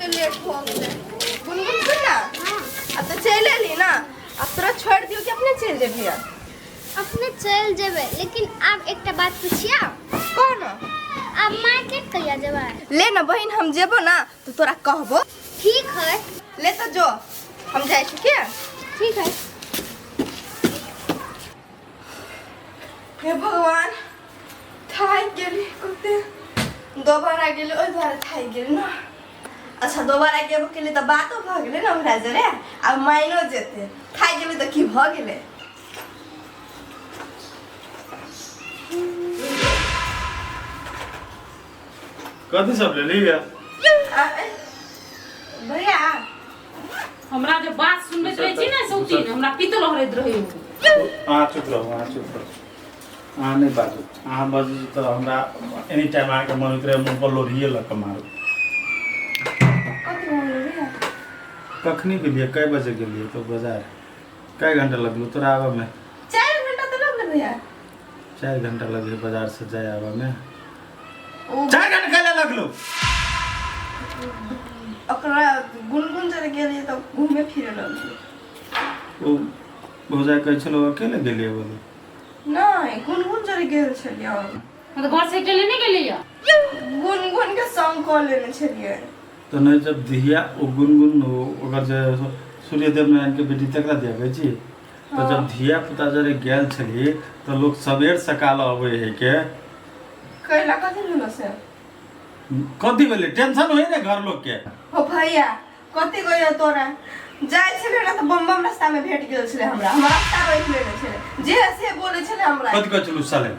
के लेट हो गेलै। गुनगुन सुन ना, अब तऽ चलि एली ना, अब तोरा छोड़ि दियौ कि अपने चलि जेबही? अपने चलि जेबै, लेकिन आब एकटा बात पुछिया। कह ना। आब मार्केट कहिया जेबै? ले ना बहिन, हम जेबो ना तो तोरा कहबो। ठीक है। ले तो जो, हम जाइ छी के। ठीक है। हे भगवान, थाकि गेली कते, दोबारा गेली ओहि दुआरे थाकि गेली ना। अच्छा, दोबारा गेबो केली तऽ बातो भऽ गेलै ने ओकरा जरे, आब माइनो जेतै। थाकि गेली तऽ की भऽ गेलै? कथी सब लेली है? भैया, हमरा जे बात सुनबैत रहै छी ने सौतीन, हमरा पित्त लहरैत रहै। अहाँ चुप रहू, अहाँ चुप रहू, अहाँ नहि बाजू। अहाँ बाजू तऽ हमरा एनी टाइम अहाँके मन होइत रहै मुँह पर लोढ़िए लऽ कऽ मारू। कथी बोलू भैया? कखनी गेलियै? कए बजे गेलियै तो बाजार? कए घंटा लगलो तोरा आबऽमे? 4 घंटा तऽ लगलै भैया। 4 घंटा लगलै बाजार से जाय आबऽमे? ओ 4 घंटा कैला लगलो? ओकरा गुनगुन जरे गेलियै तऽ घूमे फिरे लगलियै। ओ भौजाइ कहै छलौ अकेले गेलियै बोले। नहि, गुनगुन जरे गेल छलियै हम। मतलब घर से अकेले नहीं गेलियै? गुनगुन के संग कऽ लेने छलियै। तऽ नहि, जब धिया ओ गुनगुन ओ ओकर जे सूर्यदेव नारायण के बेटी तकरा दिया कहै छी तऽ जब धिया पुता जरे गेल छली तऽ लोक सबेर सकाल अबै है के? कैला, कथी भेलो से? कथी भेलै? टेंशन होइ ने घर लोग के। हो भैया, कथी कहियो तोरा, जाइ छलै ने तऽ बम बम रास्ता में भेट गेल छलै हमरा, हमरा रास्ता रोकि लेने छलै, जे से बोलै छलै हमरा। कथी कहै छलू साले?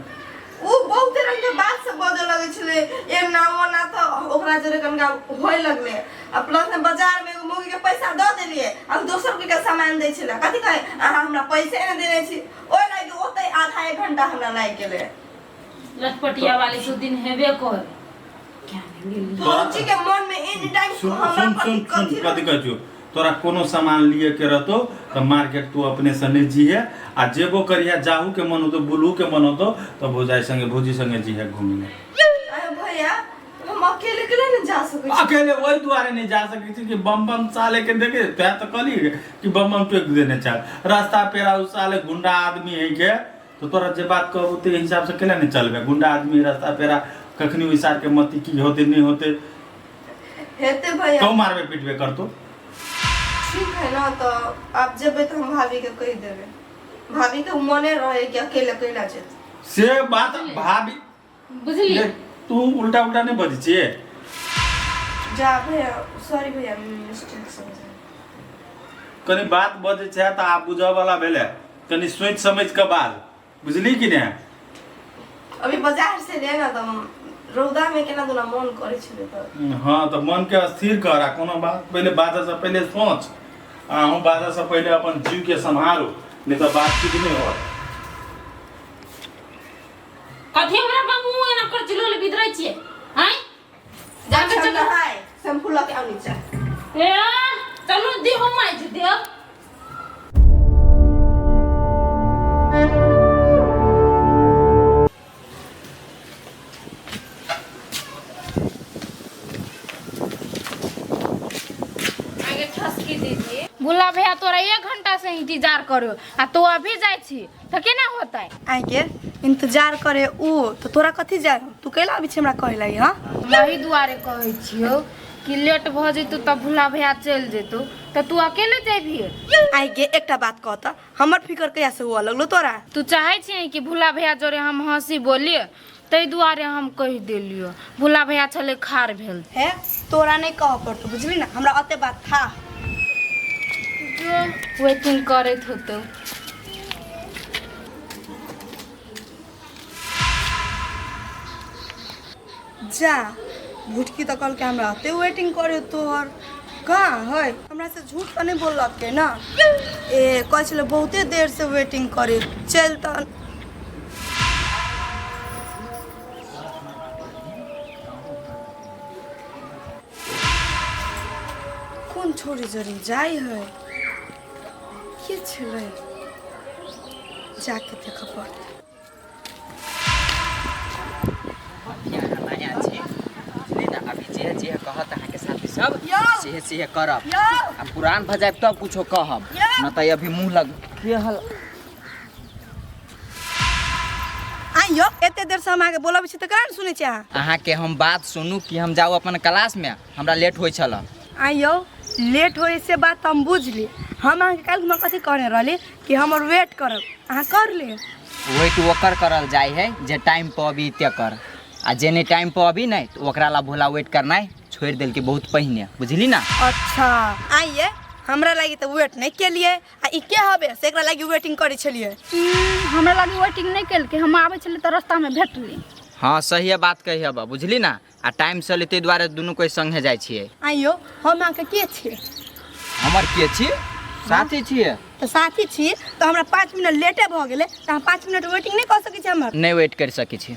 ओ बहुते रंग के बात सब बजऽ लगै छलै, एना ओना, तऽ ओकरा जरे कनिका होय लगलै। आ प्लस में बाजार में एगो मौगी के पैसा दऽ देलियै आ दोसर के सामान दै छलै, कथी कहे, अहाँ हमरा पैसे नहि देने छी। ओहि लागि ओतै आधा एक घंटा हमरा लागि गेलै। लटपटिया वाली सो दिन हेबे कर क्या नहीं गेली। भौजी के मन में एनी टाइम सुन हमरा सुन प्रति सुन सुन। कथी? कथी कहै छियौ? तोरा कोनो सामान लिए के रहतो तऽ मार्केट तू अपने से नहि जीहे, आ जेबो करिहे, जाहू के मन होतो, बुलहू के मन होतो तऽ भौजाइ संगे, भौजी संगे जीहे घूमे ले। अरे भैया, हम अकेले के नहीं जा सकै छी। अकेले ओहि दुआरे नहि जा सकै छी कि बम बम साले के देखे तैं तऽ कहली कि बम बम टोकि देने चल रास्ता पेरा। उ साले गुंडा आदमी है के, तऽ तोरा जे बात कहबो ताहि हिसाब से केला नहि चलबे? गुंडा आदमी, रास्ता पेरा, कखनी ओहि सार के मति की होते नहि होते। हेते भैया। कहूँ मारबे पीटबे करतो। ठीक है ना, तो आप जेबै तऽ हम भाभी के कहि देबै। भाभी के मने रहे कि अकेले अकेला जेतै। से बात भाभी बुझलियै? तू उल्टा उल्टा नहि बजै छियै। जा भैया, सॉरी भैया, मिस्टेक से हो जाए। कनि बात बजै छै तऽ आब बुझऽ वाला भेलै, कनि सोचि समझि कऽ बाज, बुझली कि नहि? अभी बाजार से ले ना तऽ रौदा में केना दुना मन करै छलै तऽ। हँ, तऽ मनके स्थिर कर आ कोनो बात पहिले बाजऽसँ पहिले सोच, आ अहूँ बाजऽसँ पहिले अपन जीवके सम्हारू, नहि तऽ बात ठीक नहि होत। कथी हमरा बाबू एना कर चिलो ले बिदरै छियै हैं? जा के नहाय, शैम्पू लऽ के आउ नीचा। ए चलू, देहो माइज देव। आगे ठसकी दीदी, भुला भैया, तोरा 1 घंटा से इंतजार करो आ तू अभी जाइ छी तऽ केना होतै? आइ के इंतजार करे ऊ तऽ तोरा कथी जाय? तू कैला अबै छी हमरा कहै लागी? हँ। वही दुआरे कहै छियौ कि लेट भऽ जेतौ तऽ भुला भैया चलि जेतौ तऽ तू अकेले जेबही। आइ गे, एकटा बात कह तऽ, हमर फिकर कहिया से हुअ लगलो तोरा? तू चाहै छियै कि भुला भैया जोरे हम हंसी बोलिए, ताहि दुआरे हम कहि देलियौ। भुला भैया छलै खार भेल। हे, तोरा नहि कहऽ पड़तौ, बुझली ने? हमरा ओते बात था। जो, वेटिंग करैत होतौ। जा भुटकी तऽ कहलकै हमरा ओते वेटिंग करे तोहर कहाँ है। हमरा से झूठ तऽ नहि बोललकै ने? ए कहै छलै बहुते देर से वेटिंग करे। चल तऽ। कोन छोरी जरी जाइ है? के छलै? जाके देखऽ पड़तै। अहाँ नया छी, बुझलियै ने? अभी जे जे कहत अहाँके साथी। सब यौ। सेहे सेहे करब। यौ। आ पुरान भऽ जायब तब कुछो कहब। यौ। न तऽ अभी मुँह लग के हल। आइ यौ, एते देर से हम अहाँके बोलबै छी तऽ केना नहि सुनै छी अहाँ? अहाँके हम बात सुनू कि हम जाउ अपन क्लासमे, हमरा लेट होइ छल। आइ यौ, लेट होइ से बात तऽ हम बुझली। हम अहाँके काल्हि खुमा कथी कहने रहली कि हमर वेट करब, अहाँ कर ले। वेट ओकर करल जाइ है जे टाइम पर अभी तेकर, आ जे नहि टाइम पर अभी नहि तऽ ओकरा ला भोला वेट करनाइ छोड़ि देलकै बहुत पहिने, बुझली ना? अच्छा आइए, हमरा लागी तऽ वेट नहि केलिए, आ ई के हबे से एकरा लागी वेटिंग करै छलिए? हमरा लागी वेटिंग नहि केलकै, हम आबै छलियै तऽ रास्तामे भेटली। हाँ सही बात कही हब, बुझली ना? आ टाइम से ताहि दुआरे दुनू कोइ संगे जाइ छियै। आइयो, हम अहाँके के छी? हमर के छी? साथी छियै। तऽ साथी छी तऽ हमरा 5 मिनट लेटे भऽ गेलै तऽ अहाँ 5 मिनट वेटिंग नहि कऽ सकै छी हमर? नहि वेट करि सकै छी।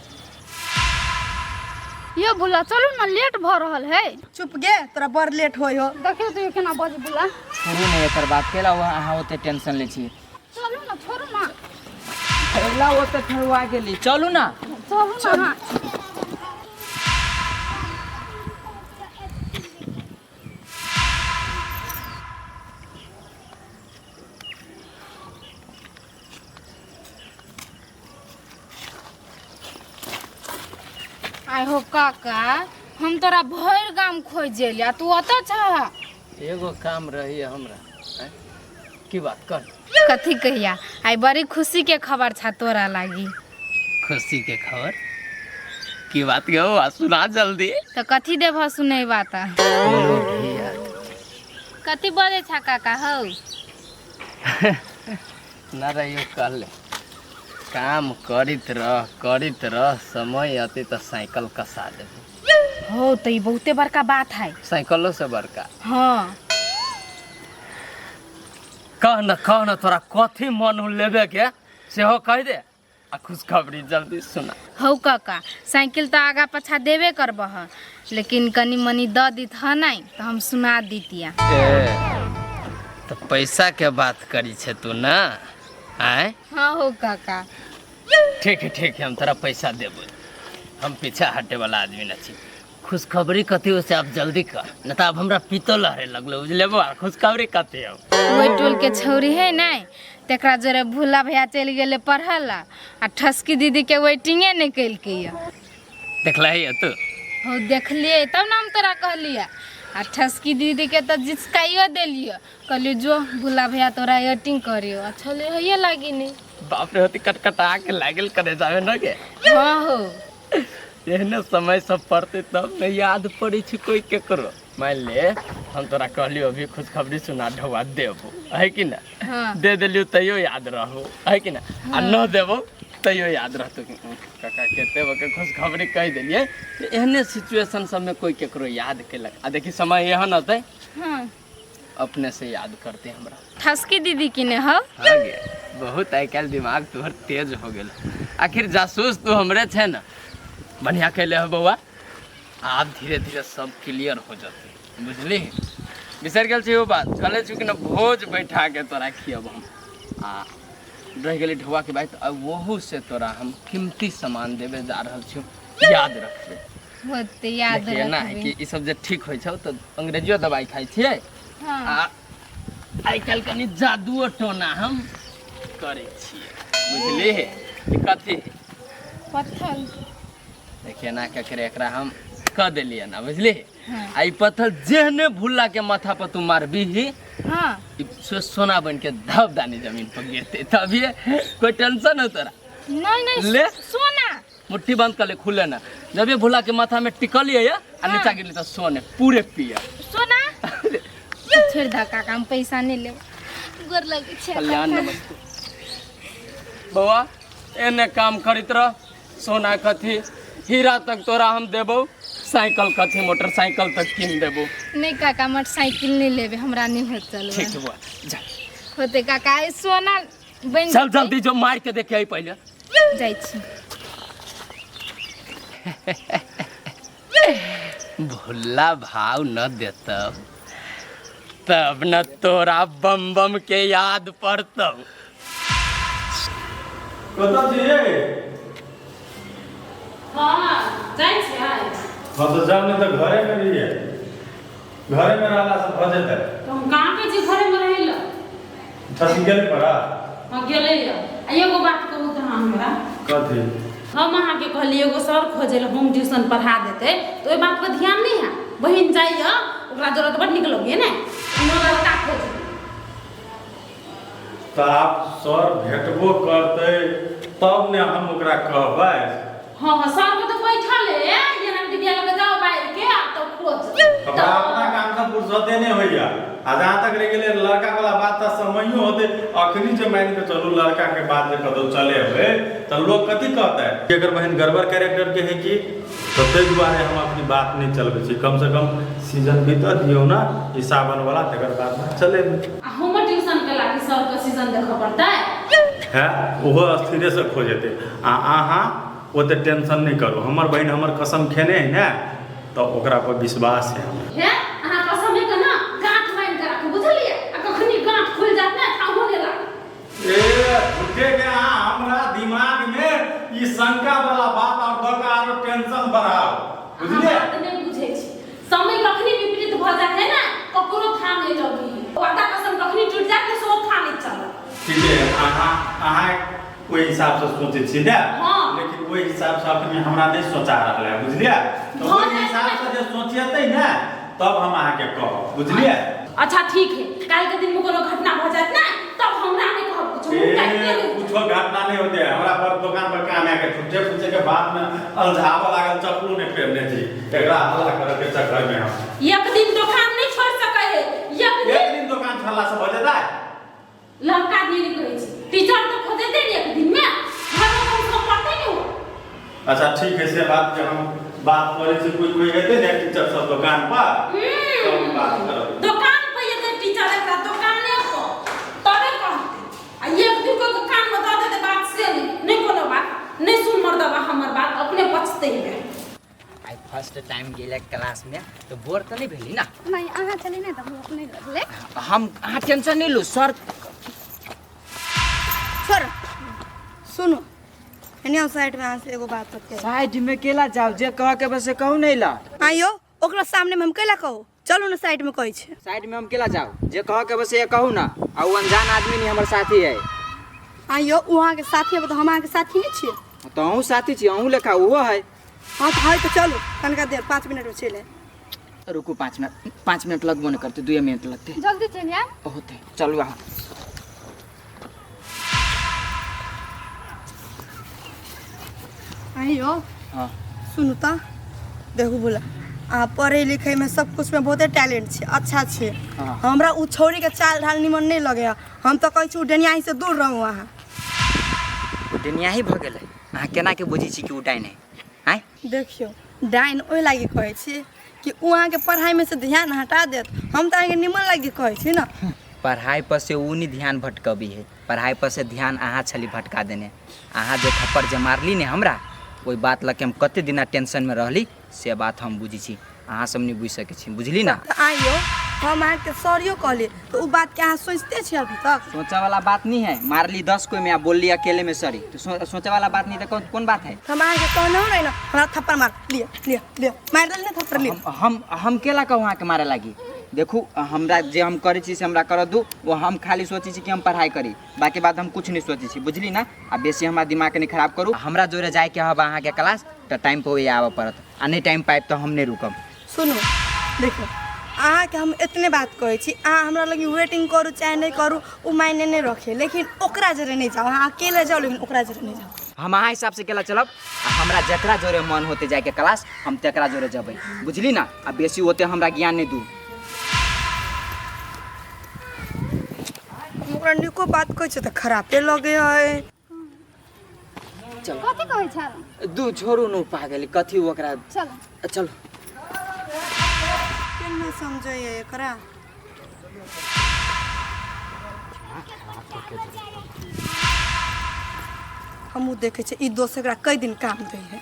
यो भुला चलू ना, लेट भऽ रहल है। चुप गे, तोरा बड़ लेट होइ हो। देखियौ तो केना बजे भुला। छोड़ू ने एकर बात, केला अहाँ ओते टेंशन लै छी? चलू ना, छोड़ू ना। केला ओते ठरुआ गेली, चलू ना। चलू ना अहाँ। आइ हो काका, हम तोरा भरि गाम खोजि एलियै आ तू ओतऽ छह। एगो काम रही हमरा। आँय? की बात कर? कथी कहिया, आइ बड़ी खुशी के खबर छा तोरा लागी। खुशी के खबर? की बात गो, आ सुना जल्दी। तऽ कथी देबह सुनेबा तऽ? कथी बजै छा काका हौ? ना रहियो कहले काम करित रह करित रह, समय अते तऽ साइकिल कसा देबो। हो तऽ ई बहुते बड़का बात है। साइकिलो से बड़का? हाँ। कह न, कह न, तोरा कथी मन हो लेबे के सेहो कहि दे आ खुशखबरी जल्दी सुना। हौ काका, साइकिल तऽ आगा पाछा देबे करबह, लेकिन कनि मनि दऽ दित ह नहि तऽ हम सुना दितिया। ए तऽ पैसा के बात करी छे तू ना? आँय? हाँ हो काका। ठीक है ठीक है, हम तोरा पैसा देबो, हम पीछा हटे वाला आदमी न छी। खुशखबरी कथी हो से आप जल्दी कर, न तऽ आब हमरा पीतो लहरे लगलो, बुझले बौआ? खुशखबरी कथी हो? ओहि टोल के छौरी है नहि, तेकरा जोरे भोला भैया चलि गेलै पढ़ऽ ला आ ठसकी दीदी के वेटिंगे नहि केलकै यऽ। देखलही तू? हो देखलियै तब ने हम तोरा कहलियै। आ ठसकी दीदी के तऽ जिसकाइयो देलियै, कहलियै जो भोला भैया तोरा वेटिंग करियो, आ छलै होइए लागी नहि। बाप रे, होती कटकटा के लागल करे जावे न के। हाँ हो। एहने समय सब पड़ते तब न याद पड़ै छै कोई केकरो। मान ले हम तोरा कहलियो अभी खुशखबरी सुना ढौआ देबो है कि ना? हाँ। दे देलियो तैयो याद रहू है कि ना? आ न देबो तैयो याद रहतो कि काका केते बके खुशखबरी कहि देलियै। तऽ एहने सिचुएशन सबमे कोई केकरो याद केलक, आ देखी समय एहन अतै। हाँ। अपने से याद करते हमरा। ठसकी दीदी की ने हो? हाँ गे, बहुत आइ काल्हि दिमाग तोहर तेज हो गेल, आखिर जासूस तू हमरे छै ना। बढ़िया कैले हो बौआ, आब धीरे धीरे सब क्लियर हो जतै, बुझली? बिसरि गेल छी ओ बात? कहले छी कि ना भोज बैठा के तोरा खियब हम। आ रहि गेलै ढौआ के बात, आ ओहू से तोरा हम कीमती सामान देबे जा रहल छियौ, याद रखबे। होते याद देखिए एना है रखबे। कि ई सब जे ठीक होइ छौ तऽ अंग्रेजियो दवाई खाइ छियै। हाँ। आ आइ काल्हि कनि जादुओ टोना हम करै छियै, बुझली? ई कथी? पत्थर। देखिए एना के करे एकरा हम कऽ देलियै ना, बुझली? हाँ। आ ई पत्थर जेहने भुल्ला के माथा पर तू मारबीही, हाँ, ई सोना बन के धब दानी जमीन पर गिरते, तभिए कोई टेंशन हो तोरा? नहीं नहीं। ले। सोना। मुट्ठी बंद कर ले, खुले ना। जब ये भुला के माथा में टिकलिए या आ नीचा गिरली तो सोने पूरे पिया। सोना छोड़ दा काका, हम पैसा नहीं लेब, गोर लगे छै। कल्याण नमस्ते बौआ, एने काम करैत रह, सोना कथी हीरा तक तोरा हम देबौ, साइकिल कथी मोटरसाइकिल तक कीन देबौ। नहीं काका, मोटरसाइकिल नहीं लेबे, हमरा नहीं होत चलबे। ठीक है बौआ, जा। होते काका, ई सोना बन चल जल्दी जो मार के देखे आई पहले। जाइ छी। भुल्ला भाव न देतब तब न तोरा बम बम के याद पड़तौ। कतऽ छियै? हाँ, जाइ छियै। हाँ तऽ जाउ, नहि तऽ घरे मे रहियै। घरे में रहला से भऽ जेतै। तो हम कहाँ के छी घरे में रहै लए? ठसी गेल पर हाँ गेलै यऽ। आ एगो बात कहू तऽ अहाँ हमरा। कथी? हम अहाँके कहलियै एगो सर खोजै लए होम ट्यूशन पढ़ा देतै तऽ ओहि बात पर ध्यान नहि है। बहिन जाइए ओकरा जरूरत बड़ नीक लगैए ने, कोनो लड़का खोजू। तऽ आब सर भेटबो करतै तब ने हम ओकरा कहबै। हाँ हाँ सर को तो बैठल है ये नाम डिबिया लगे जाओ बाहर के आ तो खोज। हमरा अपना काम से फुर्सते नहि होइया। आ जहाँ तक रहि गेलै लड़का वाला बात तऽ समयो होतै। अखनी जे मानि के चलू लड़का के बात जे कतौ चले अबै तऽ लोग कथी कहतै, एकर बहिन गड़बड़ कैरेक्टर के है कि, तऽ ताहि दुआरे हम अपनी बात नहि चलबै छी। कम से कम सीजन बीतऽ दियौ ने ई सावन वाला, तकर बाद ने चलेबै। आ हमर ट्यूशन के लागी सर के सीजन देखऽ पड़तै। है ओहो स्थिरे से खोजेतै। आ अहाँ ओते टेंशन नहि करू, हमर बहिन हमर कसम खेने है ने तऽ ओकरा पर विश्वास है हमरा। हे अहाँ कसम के ना गांठ बान्हि के राखू बुझलियै, आ कखनी गांठ खुलि जायत ने ठाहो नहि लागत। ए झूठे के अहाँ हमरा दिमाग में ई शंका वाला बात और दऽ के आरो टेंशन बढ़ाओ बुझलियै। अहाँ बात नहि बुझै छी, समय कखनी विपरीत भऽ जाइ है ने ककरो था नहि लगी, वादा कसम कखनी टूटि जायत ने सेहो था नहि चलत। ठीक है अहाँ अहाँ ओहि हिसाब से सोचै छी ने। हाँ। लेकिन ओहि हिसाब से अखनी हमरा नहि सोचा रहल है बुझलियै। तऽ भऽ ओहि जायत हिसाब ने। से जे सोचेतै ने तब हम अहाँके कहब बुझलियै। अच्छा ठीक है, काल्हि के दिन में कोनो घटना भऽ जायत ने तब हमरा नहि कहब कुछो, मुँह काटि देब। कुछो घटना नहीं होते है। हमरा पर दुकान पर काम आके झूठे फूटे के बाद में अलझावे लागल, चप्पलो नहीं फेरने छी एकरा हल्ला करे के चक्कर में हम। एक दिन दुकान नहीं छोड़ सके है, एक दिन। एक दिन दुकान छोड़ला से भऽ जेतै? लड़का दिए नहीं कहै छी, टीचर तो खोजेतै ने एक दिन में, घर में कम से कम पढ़तै ने वो। अच्छा ठीक है, से बात के हम बात करै छी, कोई कोई हेतै ने टीचर सब दुकान पर तब हम बात करब। दुकान पर एतै टीचर एकरा दुकाने पर तबे कहतै। आ एक दू को कान में दऽ देतै बात से नहीं, नहीं कोनो बात नहीं सुन मर्दबा हमर बात अपने पछतैबे। आइ फर्स्ट टाइम गेलै क्लास में तो बोर तऽ नहीं भेली ना? नहीं अहाँ चली ने तऽ भूख नहीं लगलै। हम अहाँ टेंशन नहीं लू सर। सर सुनो एने साइड में अहाँ से एगो बात होते। साइड में केला जाओ, जे कह के बस से कहू नहीं ला। आइयो ओकरा सामने में हम केला कहू, चलू ने साइड में कहै छै। साइड में हम केला जाओ, जे कह के बस ये कहू ना, आ उ अनजान आदमी नहीं हमर साथी है। आइयो उ अहाँ के साथी है तो हम अहाँ के साथी नहीं छियै। तो अहूँ साथी छी, अहूँ लेखा उहो है। हाँ तो है तो चलू कनिका देर 5 मिनट में चलि आयब। रुकू 5 मिनट, 5 मिनट लगबो नहीं करते, 2 मिनट लगते। जल्दी चलि आयब। बहुत है, चलू अहाँ। आइयो हाँ सुनू तऽ देखू बोला अहाँ पढ़ै लिखैमे सब कुछ में बहुते टैलेंट छै, अच्छा छै। हाँ। हमरा उ छौड़ी के चाल ढाल निमन नहीं लगैया, हम तऽ कहै छी उ डनियाही से दूर रहू अहाँ। उ डनियाही भऽ गेलै, अहाँ केना के बुझै छी कि उ डाइन है? आँय देखियौ डाइन ओहि लागि कहै छी कि उ अहाँके पढ़ाइमे से ध्यान हटा देत, हम तऽ अहाँके निमन लागि कहै छी ने। पढ़ाई पर से उ नहीं ध्यान भटकबी है, पढ़ाई पर से ध्यान अहाँ छली भटका देने। अहाँ जे थप्पड़ जे मारली ने हमरा, ओहि बात लऽ के हम कते दिना टेंशन में रहली से बात हम बुझै छी, अहाँ सब नहीं बुझि सकै छी, बुझली ना? तऽ आइयो हम अहाँके सॉरियो कहली तऽ उ बात के अहाँ सोचते छी अभी तक? सोचे वाला बात नहीं है, मारली 10 कोई में आ बोलली अकेले में सॉरी, तो सोचे वाला बात नहीं तो कौन बात है? हम अहाँके कहलहुँ नहीं ना हमरा थप्पड़ मार लिअ लिअ लिअ मारि देली ने थप्पड़ लिअ। हम केला कहूँ अहाँके मारे लागी? देखू हमरा जे हम करै छी से हमरा करऽ दू, वो हम खाली सोचै छी कि हम पढ़ाई करी, बाकी बात हम कुछ नहीं सोचै छी, बुझली ना? आ बेसी हमरा दिमाग नहीं खराब करू। हमरा जोरे जाइके हब अहाँके क्लास तऽ टाइम पर आबऽ पड़त, आ नहीं टाइम पाबि तऽ हम नहीं रुकब। सुनू देखियौ अहाँके हम एतने बात कहै छी, अहाँ हमरा लग वेटिंग करू चाहे नहीं करू उ मायने नहीं रखे, लेकिन ओकरा जोरे नहीं जाओ, अहाँ अकेले जाओ लेकिन ओकरा जोरे नहीं जाओ। हम अहाँ हिसाब से केला चलब, आ हमरा जकरा जोरे मन होते जाइके क्लास हम तकरा जोरे जबै, बुझली ना? आ बेसी ओते हमरा ज्ञान नहीं दू। हम ओकरा नीको बात कहै छै तऽ खरापे लगे है। चलो। कथी कहै छल? दू छोड़ू नु पागल, कथी ओकरा। चलो चलो। केना समझैया एकरा? हमहूँ देखै छियै ई दोस्त एकरा कई दिन काम दै है।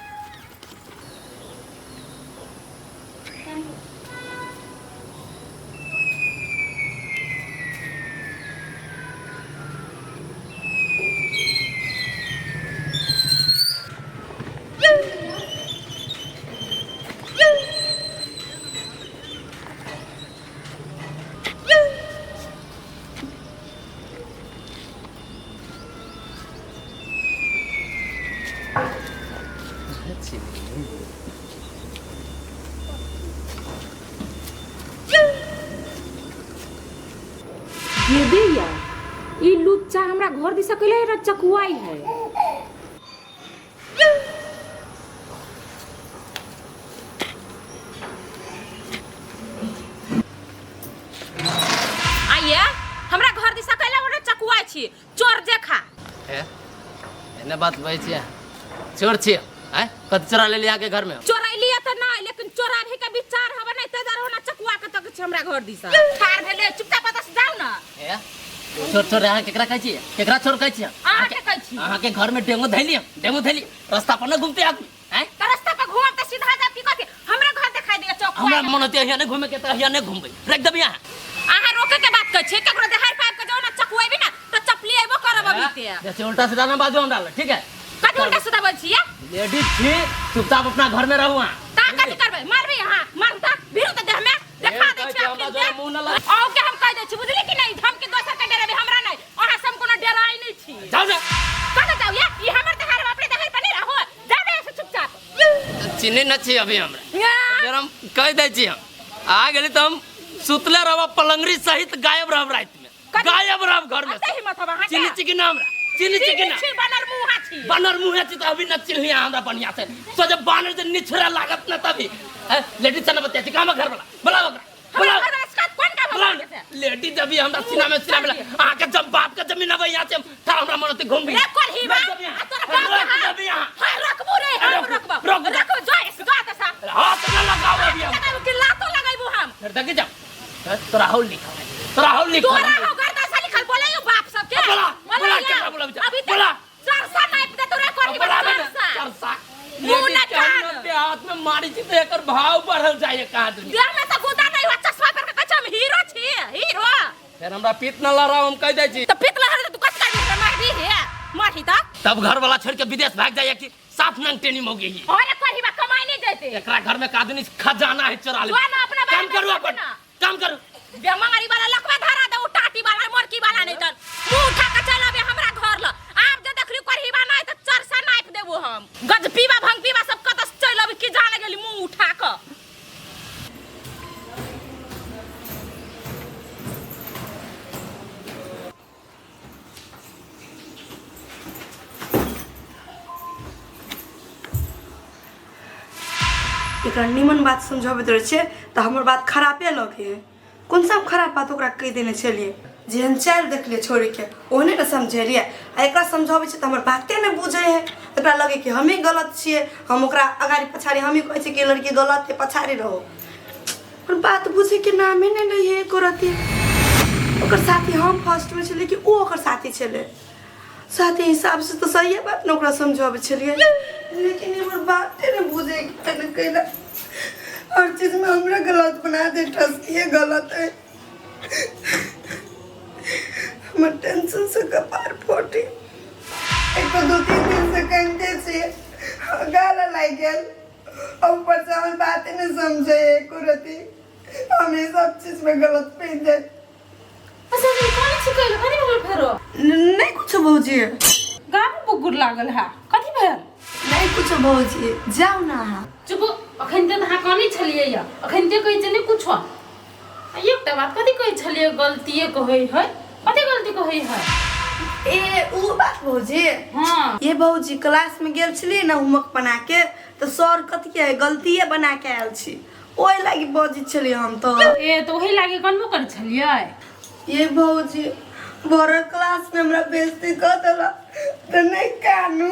ये दे यार ई लुच्चा हमरा घर दिशा कैले रे चकुआई है। आइए हमरा घर दिशा कैले बड़ा चकुआई छी चोर जेखा। हे एने बात बजै छियै चोर छियै आँय कथी चोरा लेली अहाँके घरमे? चोरैलिए तऽ नहि लेकिन चोराबे के विचार हवे नहि ते दुआरे होना चकुआ के तक छै हमरा घर दिशा ठार भेले चुपचाप एतऽ से जाउ ना। हे चोर चोर अहाँ केकरा कहै छियै? केकरा चोर कहै छियै? अहाँके कहै छी। अहाँके घरमे डेंगो धैली हम, डेंगो धैली रास्ता पर न घूमते आदमी आँय? तऽ रास्ता पर घूमब तऽ सीधा जाब की कथी हमरा घर देखाई दिया चौक हमरा मन होतै यहाँ नहि घूमे के तऽ यहाँ नहि घूमबै रख देबै अहाँ। अहाँ रोके के बात कहै छियै केकरो देहार पाइप के जाउ ना चकुएबी ना तऽ चपली अयबो करब अभी ते। जैसे उल्टा सीधा ना बाजू हमरा लग, ठीक है? कथी उल्टा सीधा बोल छियै? लेडीज छी चुपचाप अपना घर में रहू अहाँ। ता कथी करबै मारबै अहाँ मारू ता भिरू तऽ देह में देखा दै छी हमरा अखन जोरे मुँह न लगा। आउ के हम कहि दै छी बुझली कि नहि धमकी दोसर के डरेबै हमरा नहि अहाँ से हम कोनो डराइ नहि छी। जाउ ने। कतऽ जाउ ये ई हमर देहार अपने देहार पर नहि रहो जाउ ने से चुपचाप। चिन्है न छी अभी हमरा। या। फेर हम कहि दै छी हम आ गेली तऽ हम सुतले रहब पलंगरी सहित गायब रहब राति में गायब रहब घर में। कते हिम्मत हवा अहाँके? चिन्है छी कि ना हमरा? चिन्है छी कि ना? छी बनर मुँहा छी। बानर मुँहे छी तऽ अभी न चिन्हली अहाँ हमरा बढ़िया से तो जब बानर जे निछुरा लागत न तभी लेडीज से न बतिया छी कहाँ घर वाला बोला ओकरा हमरा बोला घर वाला शिकायत कोन काम बोला अहाँके से? लेडीज अभी हमरा सीना में सीना में अहाँ के जब बाप के जमीन अबै यहाँ से था हमरा मन होते घूमबी रे कोल्ही बा रोक देबी अहाँ। आ तोरा बाप के रोक हाथ। देबी अहाँ। हाँ, रखबू रे, हम रोकू, रखबो। रोकू। रखबो, जो, जो तऽ सा। हाथ न लगाओ अभी हम। लगाबू कि लातो लगैबू हम। फिर देखी जाओ। तोरा हौल लिखल है तोरा हौल लिखल तोरा है। हो गर्दा से लिखल बोलैयो बाप सबके। बोला, बोला, बोलैयो। केकरा बोलाबै छै? अभी तक बोला। चरसा नापि दे तोरा कोल्ही बा, बोला बे, चरसा। चरसा। मुँह लेडीज न के हम कान। देहात में मारी छी तऽ एकर भाव बढ़ल जाइए कहाँ दुनिया। देह में तऽ गुदा नहीं हुआ चश्मा पर के कहै छै हम हीरो छी हीरो। फेर हमरा पीत न लड़ाओ हम कहि दै छी। तऽ पीत लहर तऽ तू कथी करबी हमरा मारबी हे मारही तऽ। तब घर वाला छोड़ के विदेश भाग जाइए कि साफ नंगटेनी मौगी ही। अरे कोल्ही बा कमाई नहीं जैते। एकरा घर में कादुनी खजाना है चोरा ले। जो ना अपना बारे काम में करू सोचू अपन ना। काम करू। बेमंगरी वाला लकवा धरा दे उ टाटी वाला मोरकी वाला नहीं तन मुंह उठा के चल अबे हमरा घर ल आब जे देखली कोल्ही बा नहीं त चरसा नापि देबो हम गज पीबा भंग पीबा सब कत से चल अबे की जाने गेली मुंह उठा के। एकरा निमन बात समझाबैत रहै छियै तऽ हमर बात खरापे लगे है। कोन सा खराब बात ओकरा कहि देने छलियै? जेहन चालि देखलियै छोड़ीके ओहने ने समझेलियै आ एकरा समझाबै छियै तऽ हमर बाते नहि बुझै है। एकरा लगे कि हमही गलत छियै हम ओकरा अगाड़ी पछाड़ी हमही कहै छियै कि लड़की गलत है पछाड़ी रहो पर बात बुझैके नामे नहि लै है एको रत्ती। ओकर साथी हम फर्स्टमे छलियै कि ओ ओकर साथी छलै साथी हिसाबसँ तऽ सहिए बात ने ओकरा समझाबै छलियै लेकिन हमर बाते नहि बुझैके ने कैला हर चीजमे हमरा गलत बना दे ठसकिए गलत है हमर टेंशन से कपार फटी एक तो 2-3 दिन से कनिते छियै गाला लागि गेल और ऊपर से हमर बाते नहि समझै एको रत्ती हम ई सब चीजमे गलत पड़ि जाए। अच्छा जी कोन छी कहल कथी भेल फेरो? नहीं कुछ भौजी। गाम बुगुर लागल है कथी भेल? नहीं कुछ भौजी जाउ ना अहाँ। चुप अखन ते अहाँ कहने छलियै या अखन ते कहै छै नहि कुछो। आ एकटा बात कथी कहै छलियै गलतिये कहै है कथी गलती कहै है? ए उ बात भौजी। हाँ। ये भौजी क्लास में गेल छलियै ने होमवर्क बना के तऽ सर कथी के गलतिये बना के आयल छी ओहि लागि बजै छलियै हम तऽ। ए तऽ ओहि लागि कनबो करै छलियै? ये भौजी बड़ क्लास में हमरा बेइज्जती कऽ देलक तऽ नहि कानू।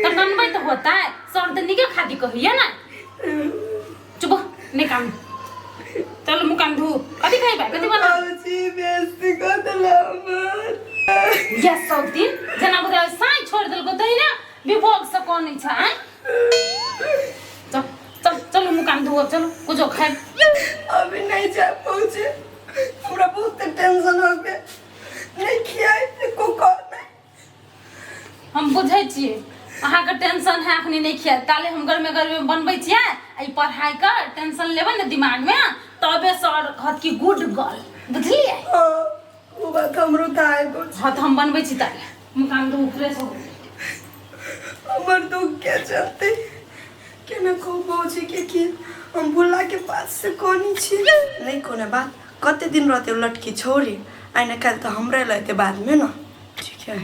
तऽ कनबै तऽ होतै सर तऽ नीके खातिर कहैया ने। चुप नहि कानू चलू मुँह कान धू कथी खैबै कथी बना? भौजी बेइज्जती कऽ देलक हमर। या सब दिन जेना बुझाइ साँझ छोड़ि देलको तहिना विभोग से कनै छै आँय। चल चल चलू मुँह कान धोअब चलू कुछो खायब। अभी नहीं जाए पहुँचे हमरा बहुत टेंशन हो गया नहीं खियाए एको कह नहीं। हम बुझै छियै अहाँके टेंशन है अखनी नहीं खियाए ताले हम गरमे गरमे बनबै छियै आ ई पढ़ाई के टेंशन लेबै ने दिमाग में तबे सर कहत कि गुड गर्ल बुझलियै? हाँ, वो बात हमरो था है भौजी। हाँ तऽ हम बनबै छी ताले मुँह कान धो फ्रेश हो। हमर दुख के चलते केना कहू भौजी के कि हम भुल्ला के पास से कोनी छी नहीं कोनो बात कते दिन रहते लटकी छोड़ी आइ ने काल्हि तऽ हमरे लेतै बादमे ने। ठीक है।